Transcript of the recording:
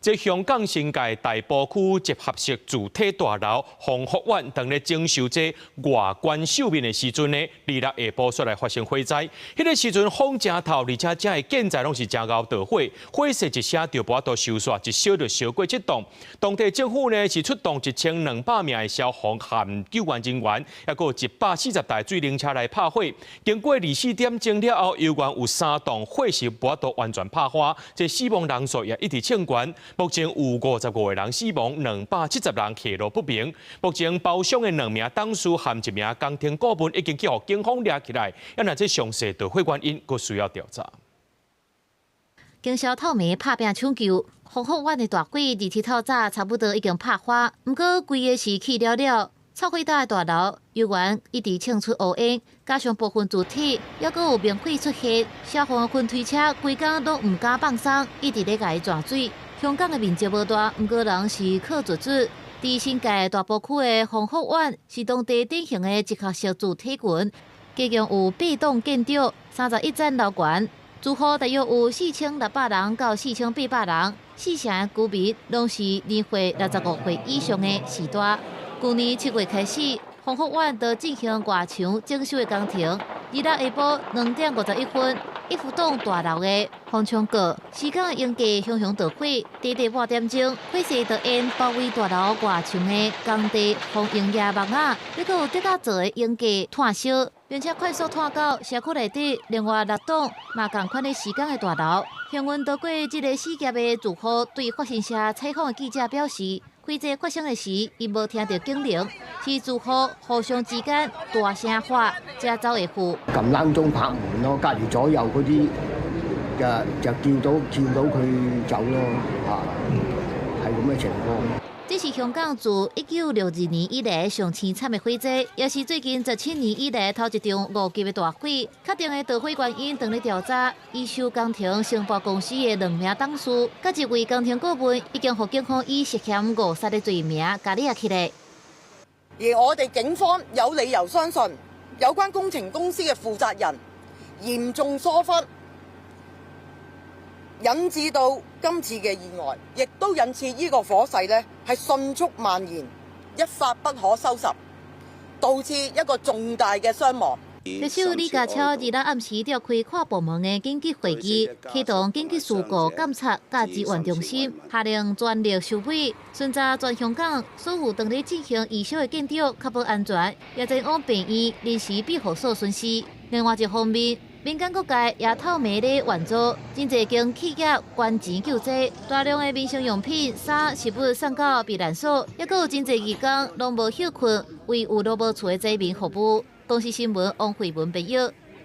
這香港新界大埔區集合式住宅大樓宏福苑，當咧整修這外觀飾面的時陣呢，二六下晡煞來發生火災。彼個時陣風誠透，而且遮的建材攏是誠𠢕著火，火勢一聲就無法度收煞，一燒就燒過七棟。當地政府呢是出動1200名的消防和救援人員，抑閣有140台水冷車來拍火。經過24點鐘了後，猶原有三棟火勢無法度完全拍花，這死亡人數也一直衝懸。目前有55個人死亡，270人下落不明。目前包商的兩名董事和一名工程顧問已經去予警方掠起來，啊，若這詳細著火原因，閣需要調查。經銷透暝拍拚搶救，宏福苑的大火，二日透早差不多已經拍花，毋過規个市去了了，臭火焦的大樓猶原一直衝出烏煙，加上部分柱體猶閣有明火出現，消防噴推車規工攏毋敢放鬆，一直咧共伊湠水。香港的面積無大，毋過人是靠絕絕。佇新界大埔區的宏福苑是當地典型的集合式住宅群，共有八棟建築，31層樓懸，住戶大約有4600人到4800人，四成的居民攏是年歲65歲以上的序大。舊年7月開始，宏福苑就進行外牆整修的工程。二六下晡2點51分，逸福棟大樓的風窗閣時間應該熊熊著火，短短半點鐘，火勢就沿包圍大樓外牆的工地防鷹葉網仔，抑閣有竹仔做的鷹架湠燒，並且快速湠到社區內底另外六棟嘛仝款的時間的大樓。幸運逃過這个死劫的住戶對法新社採訪的記者表示，火災發生的時，𪜶無聽著警鈴，是住戶互相之間大聲喊，才走會赴。撳冷鐘拍門咯，隔離左右嗰啲就叫到佢走咯，嚇，係咁嘅情況。這是香港自1962年以來上淒慘的火災，也是最近17年以來頭一場五級的大火。確定的導火原因正咧調查。維修工程承包公司的兩名董事，佮一位工程顧問，已經予警方以涉嫌誤殺的罪名共掠起來。而我哋警方有理由相信，有關工程公司嘅負責人嚴重疏忽，引致到今次嘅意外，亦都引致呢個火勢呢係迅速蔓延，一發不可收拾，導致一個重大嘅傷亡。特首李家超二六暗時召開跨部門的緊急會議，啟動緊急事故監察佮支援中心，下令全力收尾，巡查全香港所有當咧進行維修的建築，確保安全，也前往病院臨時庇護所巡視。另外一方面，民間各界也透暝咧援助，真濟間企業捐錢救濟，大量的民生用品、衫、食物送到避難所，抑閣有真濟義工攏無歇睏，為有路無厝的災民服務。公視新聞王慧文編譯。